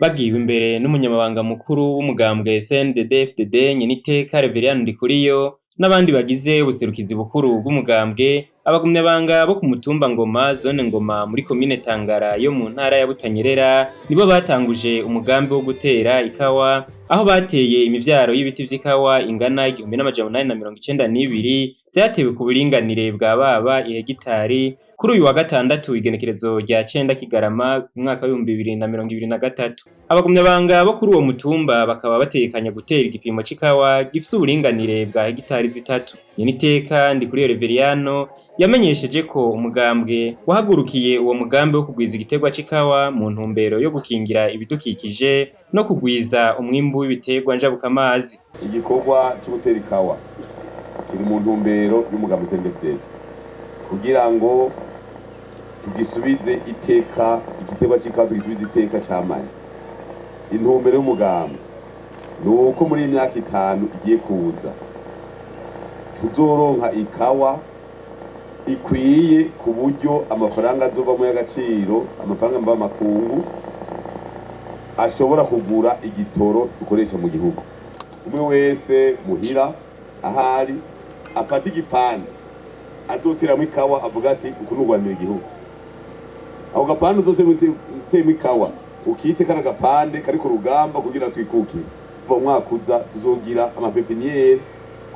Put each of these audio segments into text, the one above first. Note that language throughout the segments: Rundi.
Bagiwe imbere n'umunyamabanga mukuru w'umugambwe CNDD-FDD, Nyeniteka Reveriyani Ndikuriyo, n'abandi bagize ubuserukizi bukuru bw'umugambwe, abagumyabanga bo ku mutumba Ngoma, zone Ngoma, muri komine Tangara yo mu ntara ya Butanyerera, nibo batanguje umugambi wo gutera ikawa, aho bateye imivyaro y'ibiti vy'ikawa ingana 1892, vyatewe ku buringanire bwa baba ihegitari, kuri uyu wa gatandatu, igenekerezo rya 9 Kigarama, umwaka w'2023. Abagumyabanga bo kuri uwo mutumba bakaba batekanya gutera igipimo c'ikawa gifise uburinganire bwa hegitari 3. Nyeniteka Ndikuriyo Reveriyano yamenyesheje ko umugambwe wahagurukiye uwo mugambi wo kugwiza igiterwa c'ikawa mu ntumbero yo gukingira ibidukikije no kugwiza umwimbu w'ibiterwa njabukamazi. Igikorwa cyo gutera ikawa kiri mu ntumbero y'umugambi CNDD-FDD kugira ngo tugisubize iteka igiterwa c'ikawa, tugisubize iteka camanye. Intumbero y'umugambi ni uko muri iyi myaka 5 igiye kuza tuzoronka ikawa ikwiye, ku buryo amafaranga azovamwo y'agaciro, amafaranga mvamakungu, ashobora kugura igitoro dukoresha mu gihugu. Umwe wese muhira ahari afata igipande azoteramwo ikawa, avuga ati: "Uku ni urwanira igihugu." Ako gapande uzoteyemo ikawa ukite kano gapande kari ku rugamba kugira twikukire. Kuva mu mwaka uza tuzogira ama pépinières,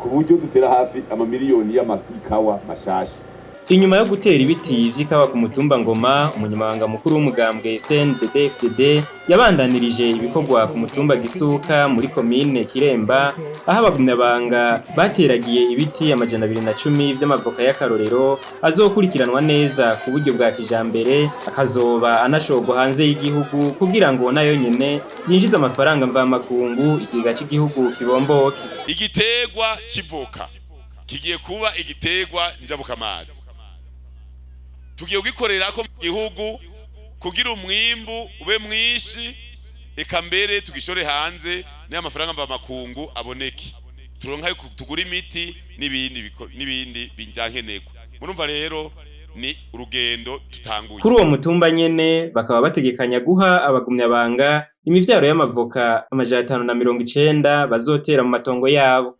ku buryo dutera hafi amamiliyoni y'amakawa mashasha. Inyuma yo gutera ibiti vy'ikawa ku mutumba Ngoma, umunyamabanga mukuru w'umugambwe CNDD-FDD yabandanirije ibikorwa ku mutumba Gisuka muri komine Kiremba, aho abagumyabanga bateragiye ibiti 210 vy'amavoka y'akarorero azokurikiranwa neza ku buryo bwa kijambere, akazoba anashorwa hanze y'igihugu kugira ngo nayo nyene yinjize amafaranga mvamakungu, ikigega c'igihugu kibomboke. Igiterwa c'ivoka kigiye kuba igiterwa njabukamazi, tugiye kugikorera ko mu gihugu kugira umwimbu ube mwinshi, eka mbere tugishore hanze, n'ayo mafaranga mvamakungu aboneke, turonka ayo tugura imiti n'ibindi bijyankenerwa. Murumva rero ni urugendo tutanguye. Kuri uwo mutumba nyene bakaba bategekanya guha abagumyabanga imivyaro y'amavoka 590 bazotera mu matongo yabo.